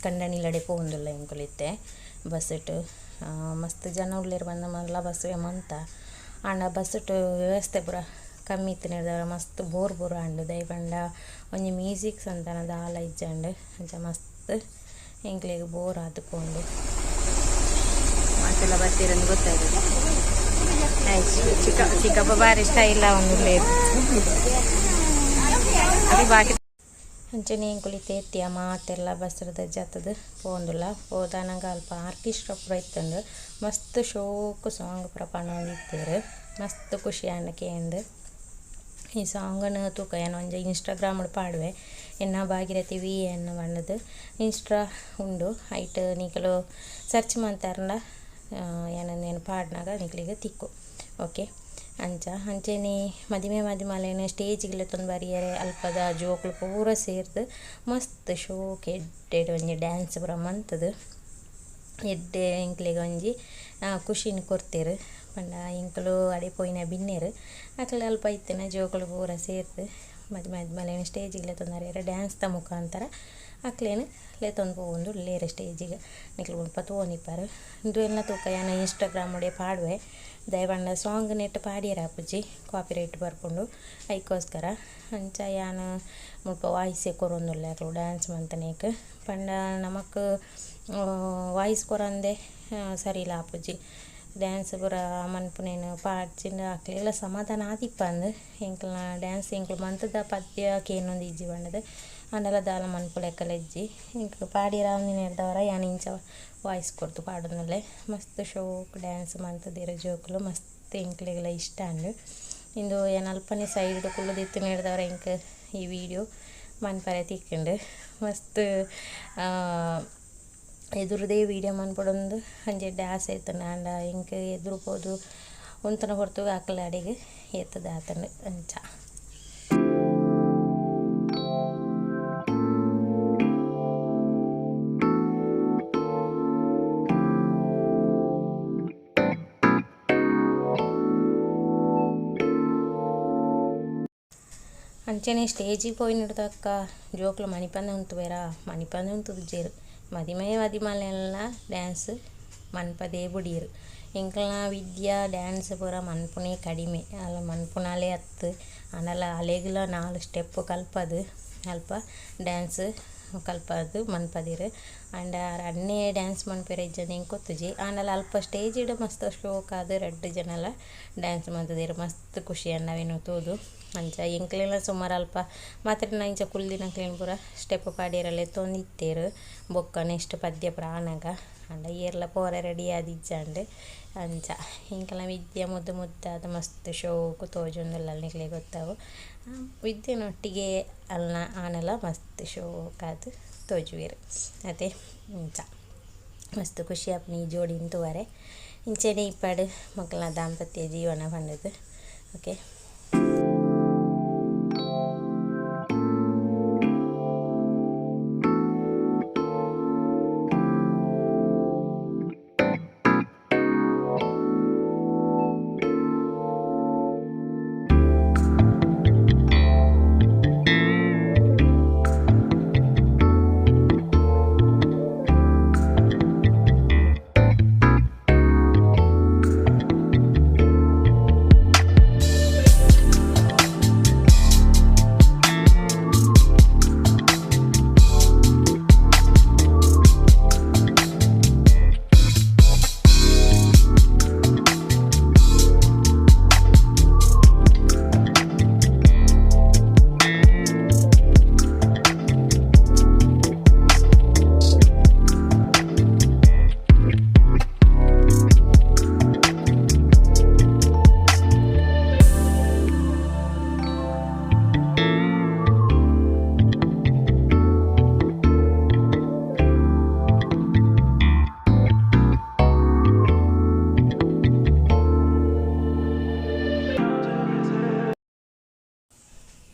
ಕಂಡನಿಲಡೆ ಪೋವೊಂದುಲ್ಲ ಎಂಕುಲು ಇತ್ತೆ ಬಸ್ಸಟ್ ಮಸ್ತ್ ಜನ ಉಲ್ಲೆರ್ ಪಂಡ ಮಲ್ಲ ಬಸ್ಸೇ ಮಂತ ಆಂಡ ಬಸ್ಸುಟ್ ವ್ಯವಸ್ಥೆ ಪೂರ ಕಮ್ಮಿ ಇತ್ತಿನೆಡ್ದಾವರ ಮಸ್ತ್ ಬೋರ್ ಪೂರ ಆಂಡ್ ದಾಯೆ ಪಂಡ ಒಂಜಿ ಮ್ಯೂಸಿಕ್ ಸಂತಾನ ದಾಲ ಇಜ್ಜಂಡ್ ಅಂಚ ಮಸ್ತ್ ಎಂಕ್ಲೆಗ್ ಬೋರ್ ಆದ್ ಪೋಂಡು. ಮಾತೆಲ್ಲ ಬತ್ತೆರಂದು ಗೊತ್ತಾಯ್ತದೆ. ಚಿಕ್ಕ ಚಿಕ್ಕಪ್ಪ ಬಾರಿ ಸ್ಟೈಲ್ ಆವೊಂದುಲ್ಲೆರ್ ಅದೇ ಬಾಕಿ. ಅಂಚನೆ ಎಂಕುಲು ಇತ್ತೆ ಎತ್ತಿಯ ಮಾತೆಲ್ಲ ಬಸ್ರ್ದ ಜತ್ತ್‌ದ್ ಪೋವೊಂದುಲ್ಲ. ಪೋದಾನಗ ಅಲ್ಪ ಆರ್ಕೆಸ್ಟ್ರಾ ಪೂರ ಇತ್ತ್ಂಡ್. ಮಸ್ತ್ ಶೋಕು ಸಾಂಗ್ ಪೂರ ಪನೊಂದಿತ್ತೆರ್. ಮಸ್ತ್ ಖುಷಿ ಆಂಡ್ ಕೇಂದ್. ಈ ಸಾಂಗ್‌ನ್ ತೂಕ ಯಾನ್ ಒಂಜಿ ಇನ್ಸ್ಟಾಗ್ರಾಮ್‌ಡ್ ಪಾಡುವೆ. ಎನ್ನ ಭಾಗೀರಥಿ ವಿ ಎನ್ ಪಂಡ್‌ದ್ ಇನ್ಸ್ಟಾ ಉಂಡು. ಐಟ್ ನಿಕುಲು ಸರ್ಚ್ ಮಂತರ್ಂಡ ಯಾನ್ ಉಂದೆನ್ ಪಾಡ್ನಗ ನಿಕ್ಲೆಗ್ ತಿಕ್ಕು. ಓಕೆ ಅಂಚ ಅಂಚೆನೆ ಮದಿಮೆ ಮದಿಮಲೆನ್ ಸ್ಟೇಜ್‌ಗ್ ಲೆತೊಂದು ಬರಿಯೆರೆ ಅಲ್ಪದ ಜೋಕುಲು ಪೂರ ಸೇರ್ದ್ ಮಸ್ತ್ ಶೋಕು ಎಡ್ಡೆಡ್ ಒಂಜಿ ಡ್ಯಾನ್ಸ್ ಪೂರ ಮಂತ್‌ದ್ ಎಡ್ಡೆ ಎಂಕ್ಲೆಗ್ ಒಂಜಿ ಖುಷಿನ್ ಕೊರ್ತೆರ್. ಪಂಡ ಎಂಕುಲು ಅಡೆ ಪೋಯಿನ ಬಿನ್ನೆರ್ ಅಕುಲು ಅಲ್ಪ ಇತ್ತಿನ ಜೋಕುಲು ಪೂರ ಸೇರ್ದ್ ಮದಿಮೆ ಮದಿಮಲೆನ್ ಸ್ಟೇಜ್‌ಗ್ ಲೆತೊಂದು ಬರಿಯೆರೆ ಡ್ಯಾನ್ಸ್‌ದ ಮುಖಾಂತರ ಅಕ್ಲೆನ್ ಲೆತೊಂದು ಪೋವೊಂದುಲ್ಲೆರ್ ಸ್ಟೇಜ್‌ಗ್. ನಿಕುಲು ಮುಲ್ಪ ತೂವೊಂದಿಪ್ಪರ್. ಉಂದೆನ್ಲ ತೂಕ ಯಾನ್ ಇನ್ಸ್ಟಾಗ್ರಾಮ್‌ಡೇ ಪಾಡುವೆ. ದಾಯೆ ಪಂಡ ಸಾಂಗ್ ನೆಟ್ಟ್ ಪಾಡ್ಯೆರೆ ಆಪುಜಿ ಕಾಪಿರೈಟ್ ಬರ್ಪುಂಡು ಐಕೋಸ್ಕರ. ಅಂಚ ಯಾನ್ ಮುಲ್ಪ ವಾಯ್ಸೇ ಕೊರೊಂದುಲ್ಲೆ ಅಕುಲು ಡ್ಯಾನ್ಸ್ ಮಂತನೇಕ್. ಪಂಡ ನಮಕ್ ವಾಯ್ಸ್ ಕೊರಂದೆ ಸರಿಲ ಆಪುಜಿ. ಡ್ಯಾನ್ಸ್ ಪೂರ ಮನ್ಪುನೇನ್ ಪಾಡ್ಜಿಂಡ ಅಕ್ಲೆಗ್ಲ ಸಮಾಧಾನ ಆದಿಪ್ಪಂದ್ ಎಂಕಲ್ನ ಡ್ಯಾನ್ಸ್ ಎಂಕುಲು ಮಂತ್‌ದ ಪದ್ಯ ಕೇನೊಂದಿಜ್ಜಿ ಪಂಡ್‌ದ್. ಆಂಡಲ ದಾಲ ಮನ್ಪುಲೆಕಲ ಇಜ್ಜಿ. ಎಂಕ್ ಪಾಡ್ಯೆರೆ ಆವಂದಿನೆಡ್ದಾವರ ಯಾನ್ ಇಂಚ ವಾಯ್ಸ್ ಕೊರ್ದು ಪಾಡೊಂದುಲ್ಲೆ. ಮಸ್ತ್ ಶೋಕು ಡ್ಯಾನ್ಸ್ ಮಂತ್‌ದೆರ್ ಜೋಕುಲು ಮಸ್ತ್ ಎಂಕ್ಲೆಗ್ಲ ಇಷ್ಟ ಆಂಡ್. ಇಂದು ಯಾನ್ ಅಲ್ಪನೆ ಸೈಡ್‌ಡ್ ಕುಲ್ಲುದಿತ್ತಿನೆಡ್ದಾವರ ಎಂಕ್ ಈ ವೀಡಿಯೋ ಮನ್ಪರೆ ತಿಕ್ಕ್ಂಡ್. ಮಸ್ತ್ ಎದುರುದೇ ವೀಡಿಯೋ ಮನ್ಪೊಡೊಂದು ಒಂಜಿ ಎಡ್ಡೆ ಆಸೆ ಇತ್ತ್ಂಡ್. ಆಂಡ ಎಂಕ್ ಎದುರು ಪೋದು ಉಂತುನ ಪೊರ್ತುಗು ಅಕುಲು ಅಡೆಗ್ ಎತ್ತುದು ಆತುಂಡು ಅಂಚ. ಅಂಚನೆ ಸ್ಟೇಜಿಗ್ ಪೋಯಿನಡ್ದಕ್ಕ ಜೋಕುಲು ಮನಿಪಂದೆ ಉಂತುವೆರಾ ಮನಿಪಂದೆ ಉಂತುದಿಜೆರ್. ಮದಿಮೆ ಮದಿಮಲೆನ್ಲ ಡ್ಯಾನ್ಸ್ ಮನ್ಪದೇ ಬುಡಿಯೆರ್. ಎಂಕಲ್ನ ವಿದ್ಯಾ ಡ್ಯಾನ್ಸ್ ಪೂರ ಮನ್ಪುನೆ ಕಡಿಮೆ. ಆಲ್ ಮನ್ಪುನಾಲೇ ಅತ್ತ್. ಆಂಡಲ ಅಲೆಗ್ಲ 4 ಸ್ಟೆಪ್ ಕಲ್ಪದ್ ಅಲ್ಪ ಡ್ಯಾನ್ಸ್ ಕಲ್ಪಾದ್ ಮನ್ಪದೆರ್. ಆಂಡ ಆರ್ ಅಣ್ಣೆ ಡ್ಯಾನ್ಸ್ ಮನ್ಪೆರೆ ಇಜ್ಜಂದ್ ಎಂಕ್ ಗೊತ್ತುಜಿ. ಆಂಡಲ ಅಲ್ಪ ಸ್ಟೇಜ್‌ಡ್ ಮಸ್ತ್ ಶೋಕಾದ್ ರಡ್ಡ್ ಜನಲ ಡ್ಯಾನ್ಸ್ ಮಂತ್‌ದೆರ್. ಮಸ್ತ್ ಖುಷಿ ಆಂಡ್ ಅವೆನ್ ತೂದು. ಅಂಚ ಎಂಕ್ಲೆಲ ಸುಮಾರ್ ಅಲ್ಪ ಮಾತೆರ್ನ ಇಂಚ ಕುಲ್ದಿನಕ್ಲೆನ್ ಪೂರ ಸ್ಟೆಪ್ ಪಾಡ್ಯೆರೆ ಲೆತ್ತೊಂದಿತ್ತೆರ್. ಬೊಕ್ಕ ನೆಕ್ಸ್ಟ್ ಪದ್ಯ ಪೂರ ಆನಗ ಆಂಡ ಏರ್ಲ ಪೋರೆ ರೆಡಿ ಆದಿಜ್ಜಂಡ್. ಅಂಚ ಎಂಕಲ್ನ ವಿದ್ಯಾ ಮುದ್ದು ಮುದ್ದಾದ್ ಮಸ್ತ್ ಶೋಕು ತೋಜೊಂದುಲ್ಲಲ್ ನಿಕ್ಲೆಗ್ ಗೊತ್ತಾವು. ವಿದ್ಯೆನೊಟ್ಟಿಗೆ ಅಲ್ನ ಆಣಲ ಮಸ್ತ್ ಶೋಕಾದ್ ತೋಜುವೆರ್ ಅತೆ. ಇಂಚ ಮಸ್ತ್ ಖುಷಿ ಆಪುಂಡು ಈ ಜೋಡಿನ್ ತೂವರೆ. ಇಂಚೆನೆ ಇಪ್ಪಡ್ ಮೊಕಲ್ನ ದಾಂಪತ್ಯ ಜೀವನ ಪಂಡುದು. ಓಕೆ.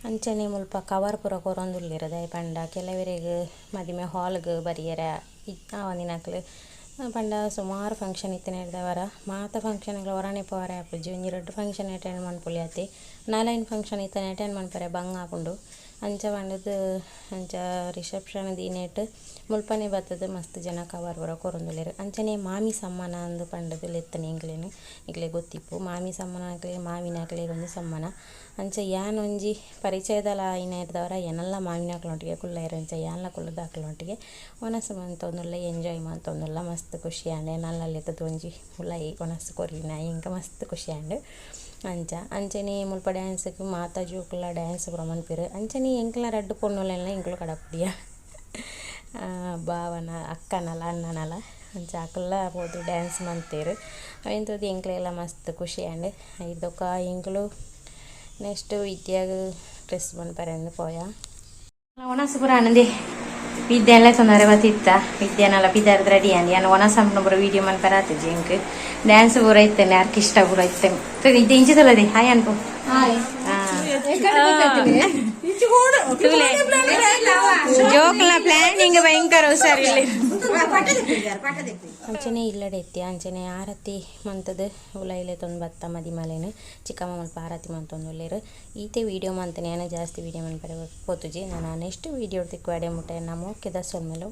ಅಂಚನೆ ಮುಲ್ಪ ಕವರ್ ಪೂರ ಕೊರೊಂದುಲ್ಲೆರ್ ದಾಯೆ ಪಂಡ ಕೆಲವೆರೆಗ್ ಮದಿಮೆ ಹಾಲ್‌ಗ್ ಬರಿಯೆರೆ ಆವಂದಿನಕ್ಲ್ ಪಂಡ ಸುಮಾರ್ ಫಂಕ್ಷನ್ ಇತ್ತಿನೆಡ್ದಾವರ ಮಾತ ಫಂಕ್ಷನ್‌ಗ್ಲ ಒರಾನೆ ಪೋವರೆ ಆಪುಜಿ. ಒಂಜಿ ರಡ್ಡ್ ಫಂಕ್ಷನ್ ಅಟೆಂಡ್ ಮನ್ಪೊಲಿ ಆತೆ. ನಾಲ್ ಐನ್ ಫಂಕ್ಷನ್ ಇತ್ತ್ಂಡ ಅಟೆಂಡ್ ಮನ್ಪೆರೆ ಬಂಗ ಆಪುಂಡು. ಅಂಚ ಪಂಡುದು ಅಂಚ ರಿಸೆಪ್ಷನ್ ದಿನೇಟ್ ಮುಲ್ಪನೆ ಬತ್ತುದು ಮಸ್ತ್ ಜನ ಕವರ್ ಪೂರ ಕೊರೊಂದುಲ್ಲೆರ್ ಅಂಚನೆ ಮಾಮಿ ಸಮ್ಮನ ಅಂದ್ ಪಂಡುದು ಲೆತ್ತುಂಡು ಎಂಕ್ಲೆನ್ ನಿಕ್ಲೆಗ್ ಗೊತ್ತಿಪ್ಪು ಮಾಮಿ ಸಮ್ಮನ ಮಾಮಿನಕ್ಲೆಗ್ ಒಂಜಿ ಸಮ್ಮನ ಅಂಚ ಯಾನ್ ಒಂಜಿ ಪರಿಚಯದಲ ಆಯಿನೆರ್ದಾವರ ಎನ್ನಲ ಮಾಮಿನಕ್ಲೆನೊಟ್ಟಿಗೆ ಕುಲ್ಲೆರ್ ಅಂಚ ಯಾನ್ಲ ಕುಲ್ಲುದು ಅಕ್ಲೆನೊಟ್ಟಿಗೆ ವನಸ್ ಮಂತೊಂದುಲ್ಲೆ ಎಂಜಾಯ್ ಮಂತೊಂದುಲ್ಲ ಮಸ್ತ್ ಖುಷಿ ಆಂಡ್ ಎನ್ನಲ ಲೆತ್ತುದು ಒಂಜಿ ಉಲಾಯಿ ವನಸ್ ಕೊರಿನ ಎಂಕ್ ಮಸ್ತ್ ಖುಷಿ ಆಂಡ್. ಅಂಚ ಅಂಚನೆ ಮುಲ್ಪ ಡ್ಯಾನ್ಸ್ ಗ್ ಮಾತ ಜೋಕುಲ್ಲ ಡ್ಯಾನ್ಸ್ ಪೂರ ಮನ್ಪುವೆರ್ ಅಂಚನೆ ಎಂಕಲ್ನ ರಡ್ಡ್ ಪೊಣ್ಣುಲೆನ್ಲ ಎಂಕುಲು ಕಡಪುಡಿಯ ಬಾವನ ಅಕ್ಕನಲ ಅಣ್ಣನಲ ಅಂಚ ಅಕುಲ್ಲ ಪೋದು ಡ್ಯಾನ್ಸ್ ಮಂತೆರ್ ಅವೆನ್ ತೂದು ಎಂಕ್ಲೆಗ್ಲ ಮಸ್ತ್ ಖುಷಿ ಆಂಡ್. ಐರ್ದ್ ಬೊಕ ಎಂಕುಲು ನೆಕ್ಸ್ಟ್ ವಿದ್ಯಾಗ್ ಡ್ರೆಸ್ಸ್ ಮನ್ಪರೆ ಅಂದ್ ಪೋಯ. ವನಸ್ ಪೂರ ಆಂಡ್ ವಿದ್ಯೆಲ ತೊಂದರೆ ಬತ್ತಿತ್ತ ವಿದ್ಯಾನಲ ಪಿದಾರ್ದ್ ರೆಡಿ ಆಂಡ್ ಯಾನ್ ವನಸ್ ಮನ್ಪುನ ಪೂರ ವೀಡಿಯೋ ಮನ್ಪರೆ ಆತಿಜಿ ಎಂಕ್ ಡ್ಯಾನ್ಸ್ ಪೂರ ಇತ್ತ್ಂಡ್ ಆರ್ಕೆಸ್ಟ್ರಾ ಪೂರ ಇತ್ತ್ಂಡ್ ವಿದ್ಯೆ ಇಂಚ ತೋಲದೆ ಹಾಯ್ ಅನ್ಪು. ಜೋಕ್ಲ ಪ್ಲಾನಿಂಗ್ ಭಯಂಕರ ಹುಷಾರಿಲ್ಲ. ಅಂಚನೆ ಇಲ್ಲಡೆ ಇತ್ತಿ ಅಂಚನೆ ಆರತಿ ಮಂತುದು ಉಲಾಯಿ ಲೆತ್ತೊಂದು ಬತ್ತ ಮದಿಮಲೆನ್ ಚಿಕ್ಕಮ್ಮ ಮುಲ್ಪ ಆರತಿ ಮಂತೊಂದುಲ್ಲೆರ್ ಈತೆ ವೀಡಿಯೋ ಮಂತನೆ ಯಾನ್ ಜಾಸ್ತಿ ವೀಡಿಯೋ ಮನ್ಪರೆ ಪೋತುಜಿ. ನನ ನೆಕ್ಸ್ಟ್ ವೀಡಿಯೋ ತಿಕ್ಕುವ ಅಡೆ ಮುಟ್ಟ ಎನ್ನ ಮೋಕೆದ ಸೊಲ್ಮೆಲು.